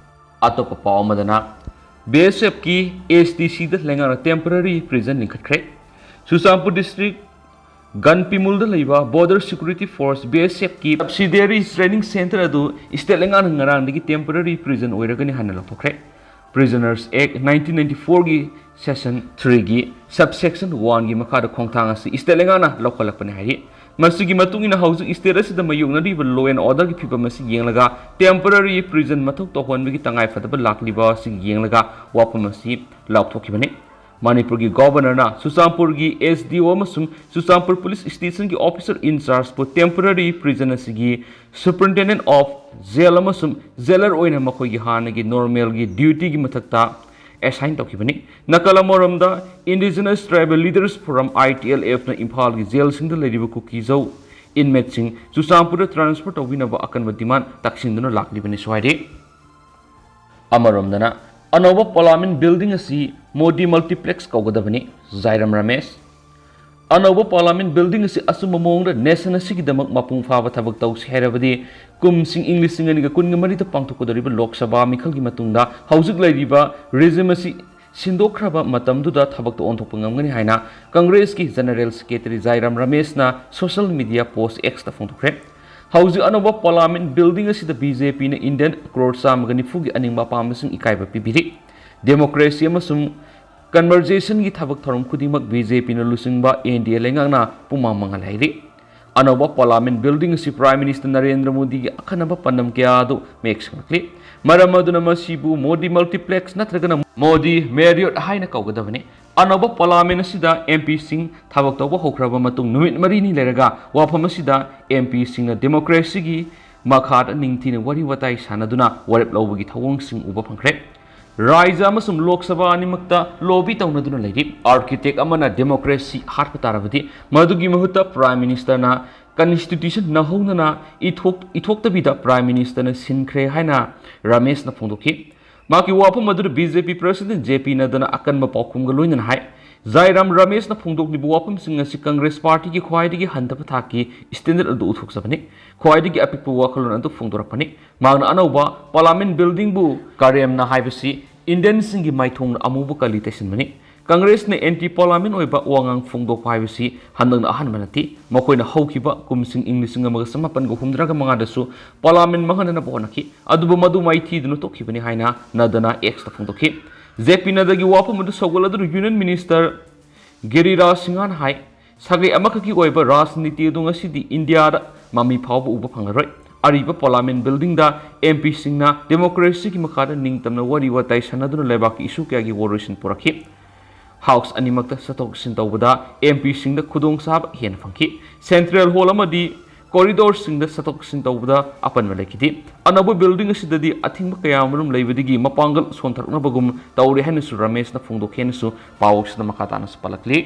ꯑꯇꯣꯞꯄ ꯄꯥꯎ ꯑꯃꯗꯅ, B S Fꯀꯤ S D Cꯗ ꯂꯩꯉꯥꯛꯅ temporary prison ꯂꯤꯡꯈꯠꯈ꯭ꯔꯦ꯫ ꯆꯨꯔꯆꯥꯟꯄꯨꯔ district ꯒꯟꯄꯤꯃꯨꯜꯗ ꯂꯩꯕ Border Security Force, B S Fꯀꯤ subsidiary training centre ꯑꯗꯨ state ꯂꯩꯉꯥꯛꯅ ꯉꯔꯥꯡꯗꯒꯤ temporary prison ꯑꯣꯏꯔꯒꯅꯤ ꯍꯥꯏꯅ ꯂꯥꯎꯊꯣꯛꯈ꯭ꯔꯦ꯫ Prisoners Act nineteen ninety-fourꯒꯤ section threeꯒꯤ subsection oneꯒꯤ ꯃꯈꯥꯗ ꯈꯣꯡꯊꯥꯡ ꯑꯁꯤ state ꯂꯩꯉꯥꯛꯅ ꯂꯧꯈꯠꯂꯛꯄꯅꯤ ꯍꯥꯏꯔꯤ꯫ ꯃꯁꯤꯒꯤ ꯃꯇꯨꯡ ꯏꯟꯅ ꯍꯧꯖꯤꯛ state ꯑꯁꯤꯗ ꯃꯥꯌꯣꯛꯅꯔꯤꯕ law and orderꯒꯤ ꯐꯤꯕꯝ ꯑꯁꯤ ꯌꯦꯡꯂꯒ temporary prison ꯃꯊꯧ ꯇꯧꯍꯟꯕꯒꯤ ꯇꯉꯥꯏꯐꯗꯕ ꯂꯥꯛꯂꯤꯕ ꯑꯁꯤ ꯌꯦꯡꯂꯒ ꯋꯥꯐꯝ ꯑꯁꯤ ꯂꯥꯎꯊꯣꯛꯈꯤꯕꯅꯤ꯫ ꯃꯅꯤꯄꯨꯔꯒꯤ Governorꯅ ꯆꯨꯔꯆꯥꯟꯄꯨꯔꯒꯤ S D O ꯑꯃꯁꯨꯡ Churachandpur police stationꯒꯤ officer in chargeꯄꯨ temporary prison ꯑꯁꯤꯒꯤ superintendent of jail ꯑꯃꯁꯨꯡ jailer ꯑꯣꯏꯅ ꯃꯈꯣꯏꯒꯤ ꯍꯥꯟꯅꯒꯤ normalꯒꯤ dutyꯒꯤ ꯃꯊꯛꯇ assign ꯇꯧꯈꯤꯕꯅꯤ꯫ ꯅꯥꯀꯜ ꯑꯃꯔꯣꯝꯗ, Indigenous Tribal Leaders Forum, I T L Fꯅ ꯏꯝꯐꯥꯜꯒꯤ jailꯁꯤꯡꯗ ꯂꯩꯔꯤꯕ ꯀꯨꯀꯤꯖꯧ inmateꯁꯤꯡ ꯆꯨꯔꯆꯥꯟꯄꯨꯔꯗ transfer ꯇꯧꯕꯤꯅꯕ ꯑꯀꯟꯕ demand ꯇꯛꯁꯤꯟꯗꯨꯅ ꯂꯥꯛꯂꯤꯕꯅꯤ ꯁ꯭ꯋꯥꯏꯗꯤ꯫ ꯑꯃꯔꯣꯝꯗꯅ, ꯑꯅꯧꯕ Parliament building ꯑꯁꯤ Modi Multiplex ꯀꯧꯒꯗꯕꯅꯤ, ꯖꯥꯏꯔꯥꯝ ꯔꯃꯦꯁ꯫ ꯑꯅꯧꯕ Parliament building ꯑꯁꯤ ꯑꯆꯨꯝꯕ ꯃꯑꯣꯡꯗ nation ꯑꯁꯤꯒꯤꯗꯃꯛ ꯃꯄꯨꯡ ꯐꯥꯕ ꯊꯕꯛ ꯇꯧꯁꯤ ꯍꯥꯏꯔꯕꯗꯤ, ꯀꯨꯝꯁꯤꯡ ꯏꯪ ꯂꯤꯁꯤꯡ ꯑꯅꯤꯒ ꯀꯨꯟꯒ ꯃꯔꯤꯗ ꯄꯥꯡꯊꯣꯛꯀꯗꯧꯔꯤꯕ ꯂꯣꯛ ꯁꯚꯥ ꯃꯤꯈꯜꯒꯤ ꯃꯇꯨꯡꯗ ꯍꯧꯖꯤꯛ ꯂꯩꯔꯤꯕ regime ꯑꯁꯤ ꯁꯤꯟꯗꯣꯛꯈ꯭ꯔꯕ ꯃꯇꯝꯗꯨꯗ ꯊꯕꯛꯇ ꯑꯣꯟꯊꯣꯛꯄ ꯉꯝꯒꯅꯤ ꯍꯥꯏꯅ Congressꯀꯤ General Secretary ꯖꯥꯏꯔꯥꯝ ꯔꯃꯦꯁꯅ social media post Xꯇ ꯐꯣꯡꯗꯣꯛꯈ꯭ꯔꯦ꯫ ꯍꯧꯖꯤꯛ ꯑꯅꯧꯕ Parliament building ꯑꯁꯤꯗ B J Pꯅ Indian crore ꯆꯥꯝꯃꯒ ꯅꯤꯐꯨꯒꯤ ꯑꯅꯤꯡꯕ ꯑꯄꯥꯝꯕꯁꯤꯡ ꯏꯀꯥꯏꯕ ꯄꯤꯕꯤꯔꯤ꯫ Democracy ꯑꯃꯁꯨꯡ Conversationꯒꯤ ꯊꯕꯛ ꯊꯧꯔꯝ ꯈꯨꯗꯤꯡꯃꯛ BJPꯅ ꯂꯨꯆꯤꯡꯕ NDA ꯂꯩꯉꯥꯛꯅ ꯄꯨꯡꯃꯥꯡ ꯃꯥꯡꯍꯜꯂꯦ ꯍꯥꯏꯔꯤ꯫ ꯑꯅꯧꯕ Parliament building ꯑꯁꯤ Prime Minister ꯅꯔꯦꯟꯗ꯭ꯔ ꯃꯣꯗꯤꯒꯤ ꯑꯈꯟꯅꯕ ꯄꯥꯟꯗꯝ ꯀꯌꯥ ꯑꯗꯨ ꯃꯌꯦꯛ ꯁꯦꯡꯂꯛꯂꯤ꯫ ꯃꯔꯝ ꯑꯗꯨꯅ ꯃꯁꯤꯕꯨ ꯃꯣꯗꯤ Multiplex ꯅꯠꯇ꯭ꯔꯒꯅ ꯃꯣꯗꯤ Marriott ꯍꯥꯏꯅ ꯀꯧꯒꯗꯕꯅꯤ꯫ ꯑꯅꯧꯕ Parliament ꯑꯁꯤꯗ MPꯁꯤꯡ ꯊꯕꯛ ꯇꯧꯕ ꯍꯧꯈ꯭ꯔꯕ ꯃꯇꯨꯡ ꯅꯨꯃꯤꯠ ꯃꯔꯤꯅꯤ ꯂꯩꯔꯒ ꯋꯥꯐꯝ ꯑꯁꯤꯗ MPꯁꯤꯡꯅ democracyꯒꯤ ꯃꯈꯥꯗ ꯅꯤꯡꯊꯤꯅ ꯋꯥꯔꯤ ꯋꯥꯇꯥꯏ ꯁꯥꯟꯅꯗꯨꯅ ꯋꯥꯔꯦꯞ ꯂꯧꯕꯒꯤ ꯊꯧꯑꯣꯡꯁꯤꯡ ꯎꯕ ꯐꯪꯈ꯭ꯔꯦ꯫ ꯔꯥꯖ꯭ꯌ ꯑꯃꯁꯨꯡ ꯂꯣꯛ ꯁꯚꯥ ꯑꯅꯤꯃꯛꯇ lobby ꯇꯧꯅꯗꯨꯅ ꯂꯩꯔꯤ꯫ Architect ꯑꯃꯅ democracy ꯍꯥꯠꯄ ꯇꯥꯔꯕꯗꯤ ꯃꯗꯨꯒꯤ ꯃꯍꯨꯠꯇ Prime Ministerꯅ constitution ꯅꯧꯍꯧꯅꯅ ꯏꯊꯣꯛ-, ꯏꯊꯣꯛꯇꯕꯤꯗ Prime Ministerꯅ ꯁꯤꯟꯈ꯭ꯔꯦ ꯍꯥꯏꯅ ꯔꯃꯦꯁꯅ ꯐꯣꯡꯗꯣꯛꯈꯤ꯫ ꯃꯍꯥꯛꯀꯤ ꯋꯥꯐꯝ ꯑꯗꯨꯗ BJP President JP ꯅꯗ꯭ꯗꯥꯅ ꯑꯀꯟꯕ ꯄꯥꯎꯈꯨꯝꯒ ꯂꯣꯏꯅꯅ ꯍꯥꯏ, ꯖꯥꯏꯔꯥꯝ ꯔꯃꯦꯁꯅ ꯐꯣꯡꯗꯣꯛꯂꯤꯕ ꯋꯥꯐꯝꯁꯤꯡ ꯑꯁꯤ Congress Partyꯒꯤ ꯈ꯭ꯋꯥꯏꯗꯒꯤ ꯍꯟꯊꯕ ꯊꯥꯛꯀꯤ standard ꯑꯗꯨ ꯎꯠꯊꯣꯛꯆꯕꯅꯤ, ꯈ꯭ꯋꯥꯏꯗꯒꯤ ꯑꯄꯤꯛꯄ ꯋꯥꯈꯜꯂꯣꯟ ꯑꯗꯨ ꯐꯣꯡꯗꯣꯔꯛꯄꯅꯤ꯫ ꯃꯍꯥꯛꯅ ꯑꯅꯧꯕ Parliament buildingꯕꯨ ꯀꯔꯦꯝꯅ ꯍꯥꯏꯕꯁꯤ Indianꯁꯤꯡꯒꯤ ꯃꯥꯏꯊꯣꯡꯗ ꯑꯃꯨꯕ ꯀꯂꯤ ꯇꯩꯁꯤꯟꯕꯅꯤ꯫ Congressꯅ anti Parliament ꯑꯣꯏꯕ ꯋꯥꯉꯥꯡ ꯐꯣꯡꯗꯣꯛꯄ ꯍꯥꯏꯕꯁꯤ ꯍꯟꯗꯛꯅ ꯑꯍꯥꯟꯕ ꯅꯠꯇꯦ꯫ ꯃꯈꯣꯏꯅ ꯍꯧꯈꯤꯕ ꯀꯨꯝꯁꯤꯡ ꯏꯪ ꯂꯤꯁꯤꯡ ꯑꯃꯒ ꯆꯃꯥꯄꯟꯒ ꯍꯨꯝꯗ꯭ꯔꯥꯒ ꯃꯉꯥꯗꯁꯨ Parliament ꯃꯥꯡꯍꯟꯅꯅꯕ ꯍꯣꯠꯅꯈꯤ꯫ ꯑꯗꯨꯕꯨ ꯃꯗꯨ ꯃꯥꯏꯊꯤꯗꯨꯅ ꯇꯣꯛꯈꯤꯕꯅꯤ ꯍꯥꯏꯅ ꯅꯗ꯭ꯗꯥꯅ Xꯇ ꯐꯣꯡꯗꯣꯛꯈꯤ꯫ JP ꯅꯗ꯭ꯗꯥꯒꯤ ꯋꯥꯐꯝ ꯑꯗꯨ ꯁꯧꯒꯠꯂꯗꯨꯅ Union Minister ꯒꯤꯔꯤꯔꯥꯖ ꯁꯤꯡꯍꯅ ꯍꯥꯏ, ꯁꯥꯒꯩ ꯑꯃꯈꯛꯀꯤ ꯑꯣꯏꯕ ꯔꯥꯖꯅꯤꯇꯤ ꯑꯗꯨ ꯉꯁꯤꯗꯤ ꯏꯟꯗꯤꯌꯥꯗ ꯃꯃꯤ ꯐꯥꯎꯕ ꯎꯕ ꯐꯪꯂꯔꯣꯏ꯫ ꯑꯔꯤꯕ Parliament buildingꯗ MPꯁꯤꯡꯅ democracyꯒꯤ ꯃꯈꯥꯗ ꯅꯤꯡꯇꯝꯅ ꯋꯥꯔꯤ ꯋꯥꯇꯥꯏ ꯁꯥꯟꯅꯗꯨꯅ ꯂꯩꯕꯥꯛꯀꯤ issue ꯀꯌꯥꯒꯤ ꯋꯥꯔꯣꯏꯁꯤꯟ ꯄꯨꯔꯛꯈꯤ꯫ House ꯑꯅꯤꯃꯛꯇ ꯆꯠꯊꯣꯛ ꯆꯠꯁꯤꯟ ꯇꯧꯕꯗ MPꯁꯤꯡꯗ ꯈꯨꯗꯣꯡꯆꯥꯕ ꯍꯦꯟꯅ ꯐꯪꯈꯤ꯫ Central Hall ꯑꯃꯗꯤ corridorꯁꯤꯡꯗ ꯆꯠꯊꯣꯛ ꯆꯠꯁꯤꯟ ꯇꯧꯕꯗ ꯑꯄꯟꯕ ꯂꯩꯈꯤꯗꯦ꯫ ꯑꯅꯧꯕ building ꯑꯁꯤꯗꯗꯤ ꯑꯊꯤꯡꯕ ꯀꯌꯥ ꯑꯃꯔꯣꯝ ꯂꯩꯕꯗꯒꯤ ꯃꯄꯥꯡꯒꯜ ꯁꯣꯟꯊꯔꯛꯅꯕꯒꯨꯝ ꯇꯧꯔꯦ ꯍꯥꯏꯅꯁꯨ ꯔꯃꯦꯁꯅ ꯐꯣꯡꯗꯣꯛꯈꯤ ꯍꯥꯏꯅꯁꯨ ꯄꯥꯎꯁꯤꯗ ꯃꯈꯥ ꯇꯥꯅꯁꯨ ꯄꯜꯂꯛꯂꯤ꯫